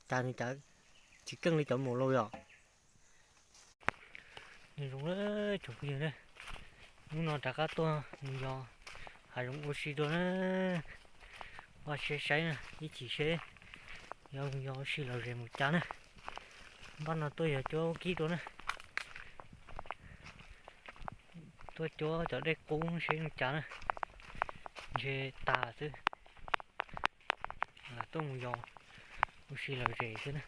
Cas nws cas tsis keej li cov mus lauj yom. Nyob zoo na tsoom phooj ywg na, hnub no rov qab tuaj mus yos hav zoov ua si dua na. Vaj siab saib na, ib chim seb yog mus yos ua si lom zem mus cas na. Npaj no tuaj yos cuab kib dua na. Tuaj cuab cov dej qub seb mus cas na. Ntshe tas xwb. Tuaj mus yos ua si lom zem xwb na.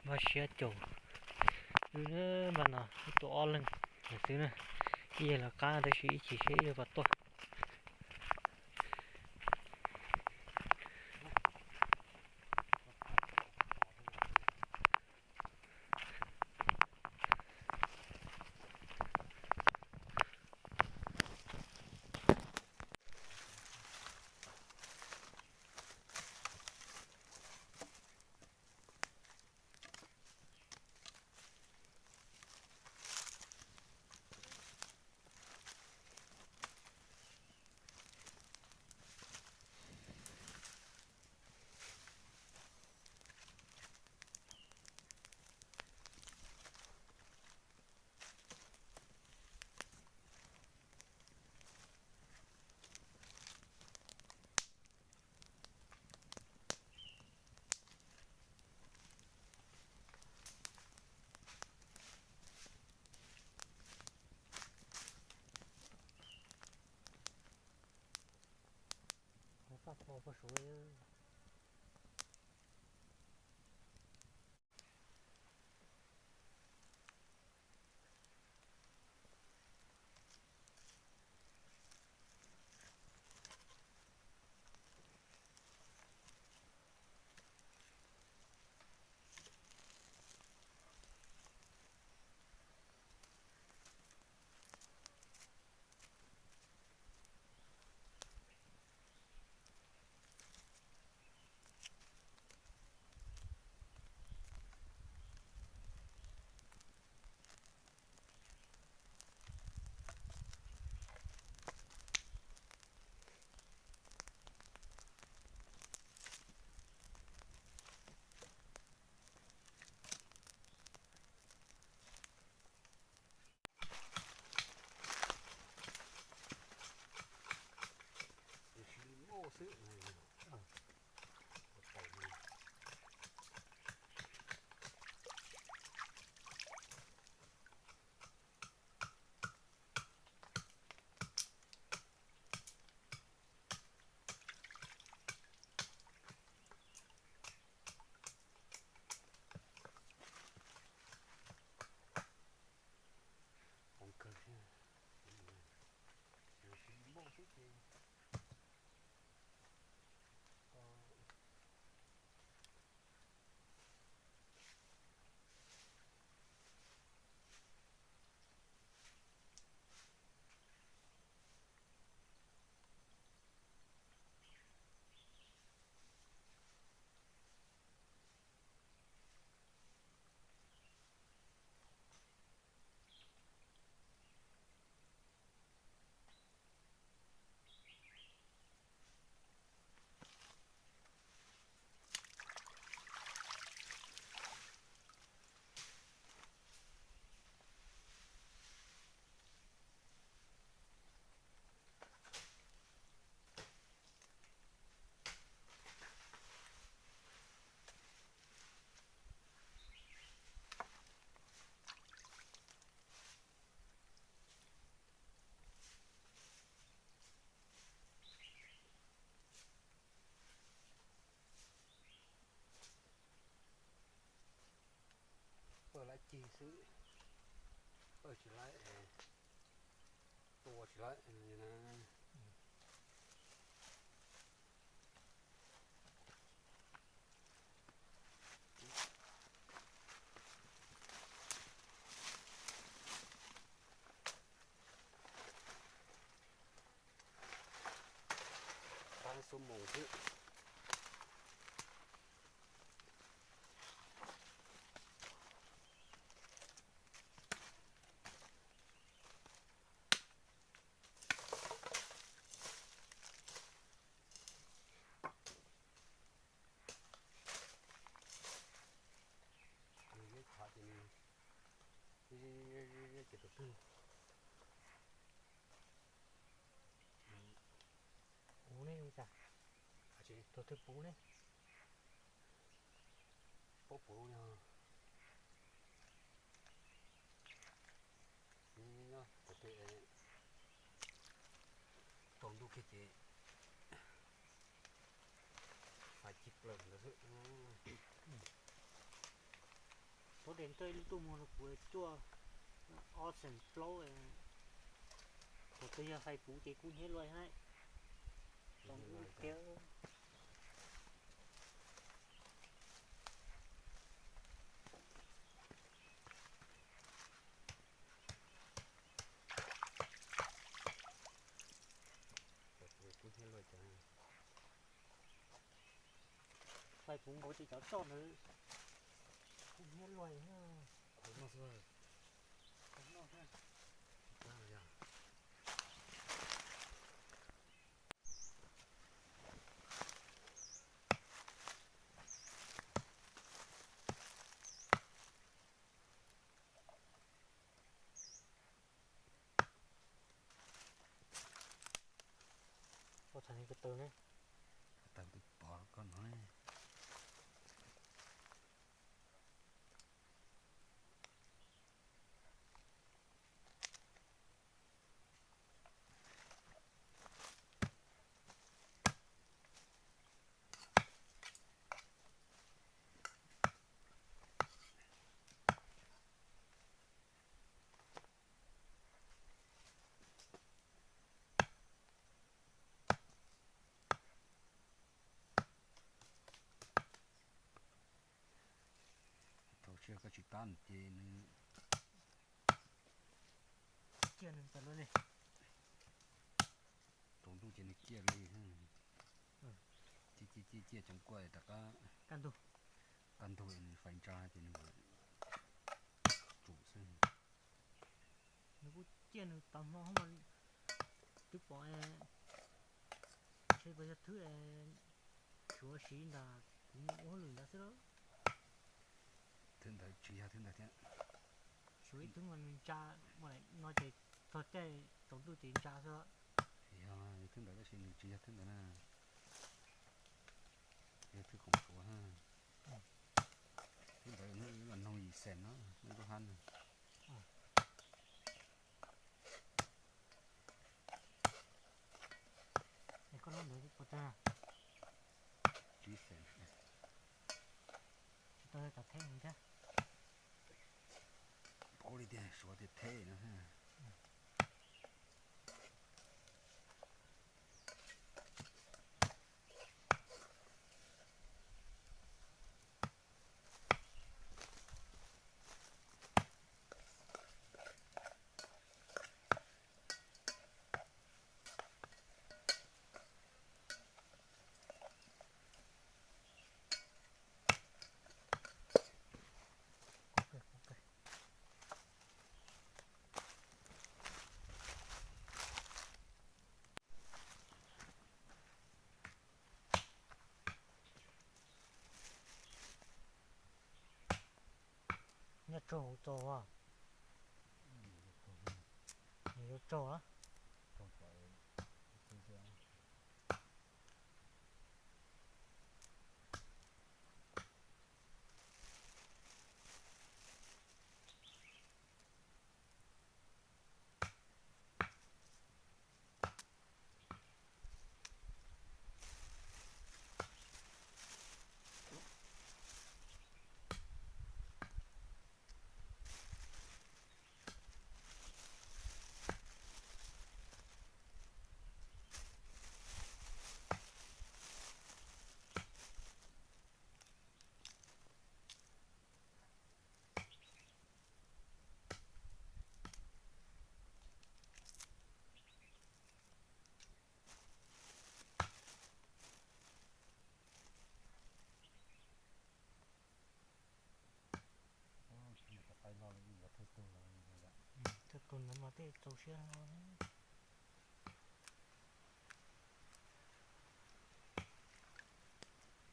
Vaj siab caum. Wb npaj no wb tuaj ob leeg xwb na. Ib yam lawv qab tab sis ib chim seb ib yam puas tuaj. Pawg laib cig xwb, pawg tsis laib, tua tsis laib na. Pab xub mus xwb. Ces tus twg puv ne, tus twg puv ne? Paub puv no. Nyob tus twg tsaus ntuj kiag ces fais cig plaws ntawd xwb. Tuav tes ntsej lub tuaj muag rau kuv cuaj ob xees plaub. Thaum twg yog fais puv ces kub hnyiab luaj thiab. Tsaus ntuj tiag. Fais puv nkaus ces cov tsoj ntawd kub hnyiab luaj. Ua txhais ko taw ne. Ko taw twb pov koj no. Thaum sij hawm koj tsis pab nws ces nws ciaj nws tawm lawm li. Tsaus ntuj ces nws ciaj li. Ciaj ciaj ciaj ciaj tseem kuaj rov qab. Kaj ntug, kaj ntug nws fais ntsa ces nws tsum xwb. Nws kuj ciaj nws tau hmo mas twb pom, ntshe puas yog thwb tshuav siv ntag, kuv mus ua hauj lwm ntawd xwb lauj. Thwb ntawd tsis yog thwb ntawd thiab. Tshuav ib thwb mas nws ntsa, no ces txog caij tsaus ntuj ces ntsa xwb. Yog thwb ntawd tab sis nws tsis yog thwb ntawd na. Yog thwb khoom tshuav. Thwb ntawd mas noog yim xees no, muaj ib lub hab no. Es koj lub ntawd puas tag? Tsib xees. Tsis tau cov theb thiab. Paub li tiag, suav tiag theb no. Nyob tsaug hauv txos as. Nws yuav tsaug a. Thawj tug no mas tej txaus siab no.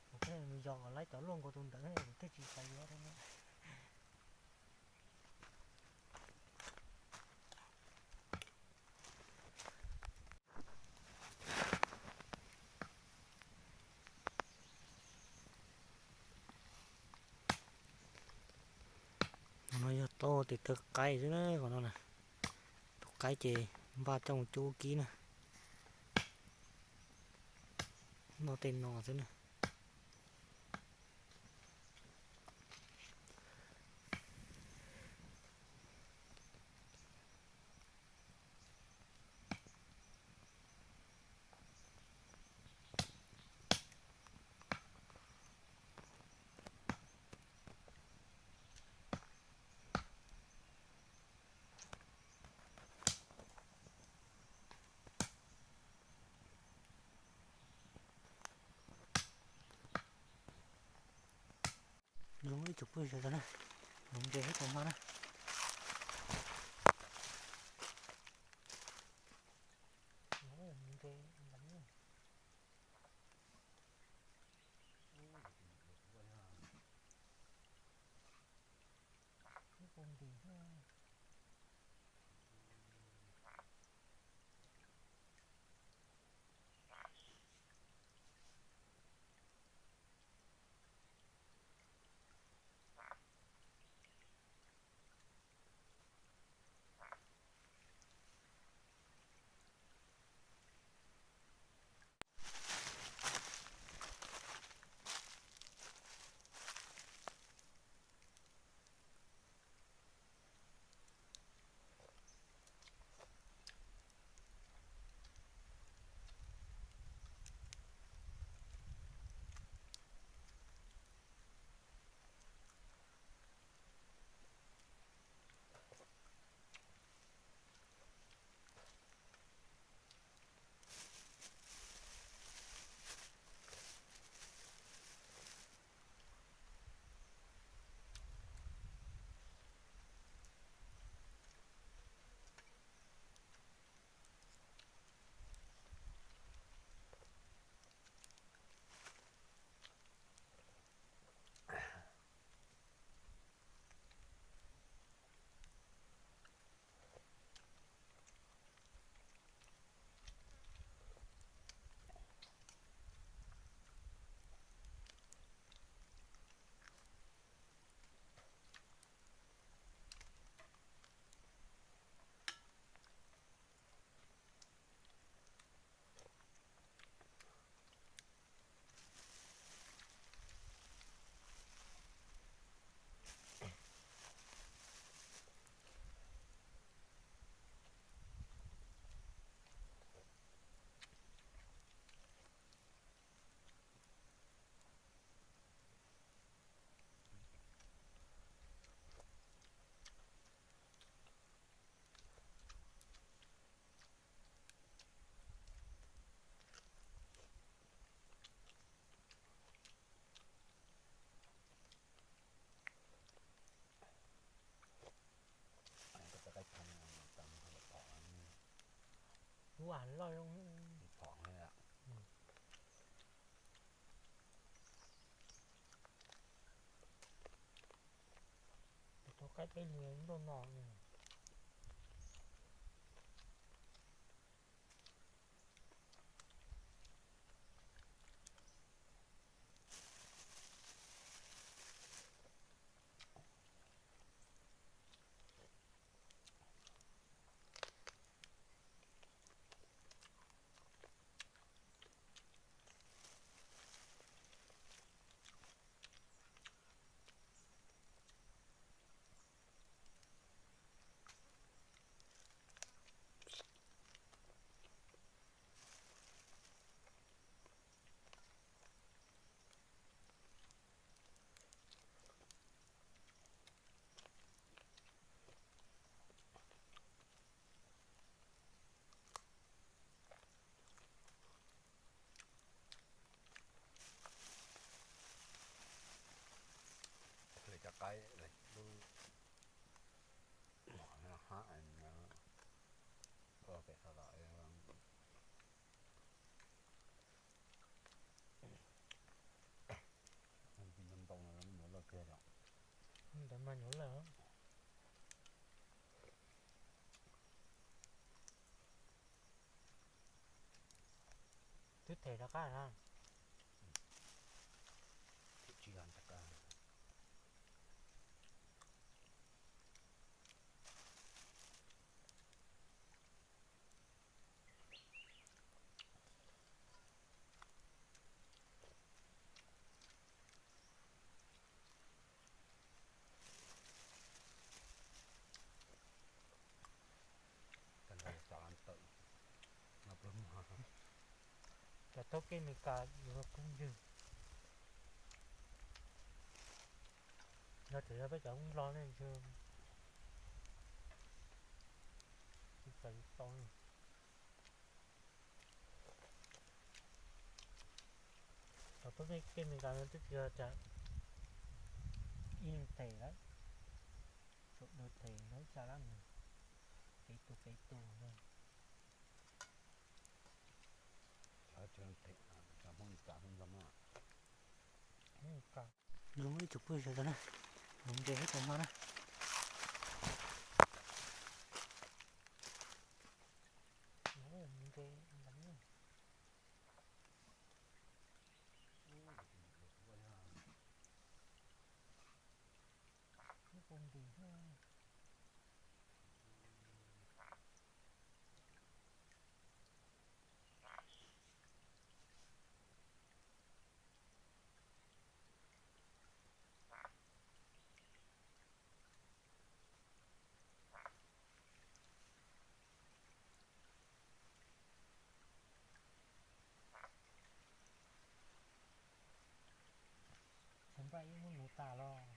Kuv thiaj nws yog kom laib cov luaj nkaus tus ntawd kuv thiaj tsis xav yuav. Tau tes taw qaib xwb na, qhov no na. Tus qaib ces npaj coj mus cub kib na. Noj tej no xwb na. Zoo ib tug phooj ywg sawv daws na, nuv ntses thiab tau maj na. Ua loj zoo. Tus qaib peb lug nroj no. Cov qaib lub hab pem sawv daws. Ntawd mas nyuaj lawm. Twb them rov qab na. Tsis yog rov qab. Cov taub kej Amelikas yus los kub ntswg. Yog tseem yog peb cov Hmoob Nplog ne ntshe tsis txawj tau li. Cov taub kej Amelikas no twb tsis yog tias ib leeg them lawm, sawv daws them lawm ib tsam lab nus, peb tug peb tug no. Zoo ib tsoom phooj ywg sawv daws na, mus ntses ib tsoom no na. Mus ntses ntawm no. Ib puag ntis xwb. Tsis npaj ib hnub nuv tas los.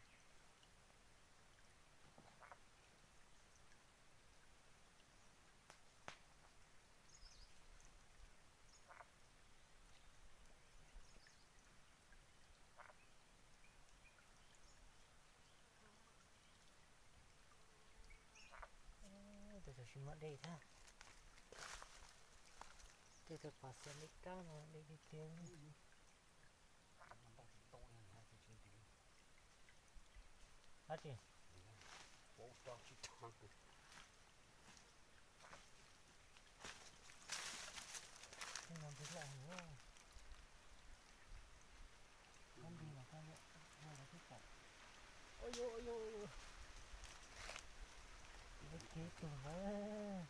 Tus tam sim no dej thiab. Tej tus pas xiav dej kab no dej tiag tiag. Dab tsi? Ub, rau tsis tau. Tej no ntxim loj heev. Kab npig mas kab liam, ua lawv twb pom. Ua yuv, ua yuv, ua yuv. Lawv kev tug lawm.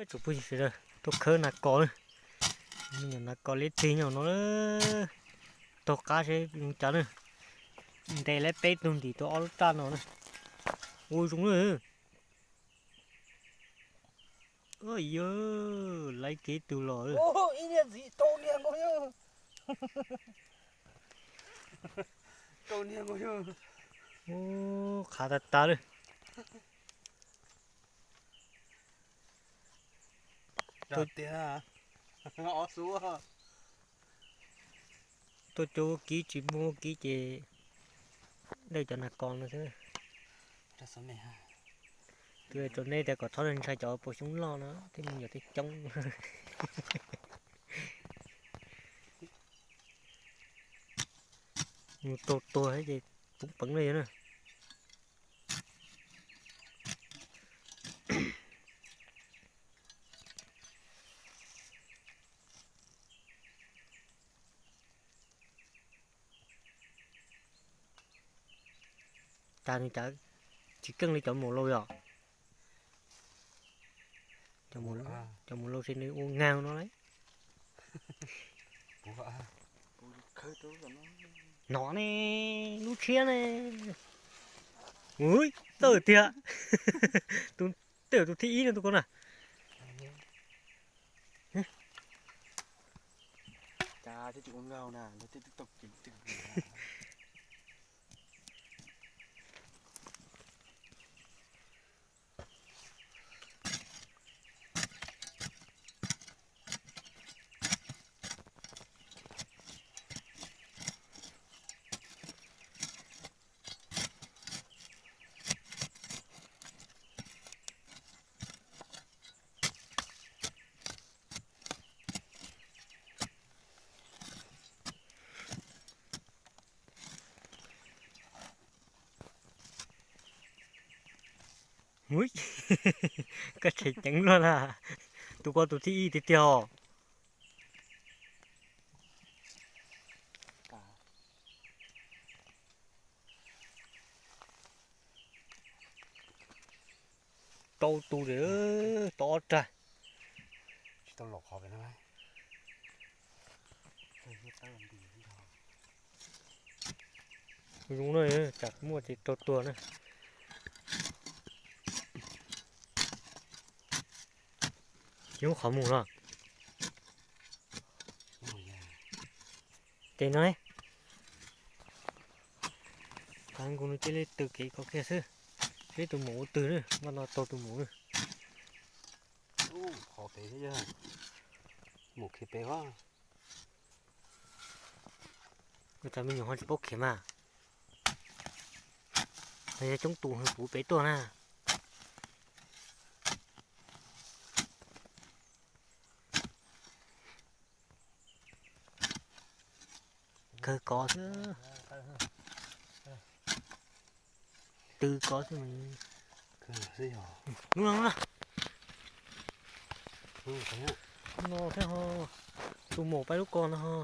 Tsoom phooj ywg sawv daws, tuaj khawb nas kos na. Me nyuam nas kos liab tig nyob no, taug qab seb zoo cas na. Ntes lawv peb tug ntim tau ob lub raj no na. Ua zoo na. Yog, laiv kiag ib tug los. Ub, qhav tas tas li. Tuaj cov kib tsis muaj kib ces dawj cov nas kos no xwb. Twb tso neb tias kom txhob ntshai cov puas xyoob loj no, thiab me nyuam thiaj coob. Mus taug tuag ces poob peev li na. Cas nws cas tsis keej li cov maum laus yom? Cov maum laus ces nws ua ngaug no lauj. No ne, lub tshiab ne. Ui, txawj tiag. Tus, tej zaum tus thib ib no tus ko na. Koj tshem ceev luaj na. Tus ko tus thib ib tiag tiag os. Rau tus li, tau ob rag. Tsis tau los qhov pem no. Zoo na, tsam muaj ces rau tuag na. Tsis muaj qhov mus los. Ces no, qhov nkaus no cia li tws kev kho kiag xwb, seb tus maum ua twg na, npaj no taug tus maum na. Qhov pem thiab, maum khiav pem os. Ua cas me nyuam ho tsis paub khiav mas. Yog coob tus puv pem tuaj na. Kawg kov xwb. Tw kov xwb mas. Lub no, no thiab ho. Tus maum pab lub ko no ho.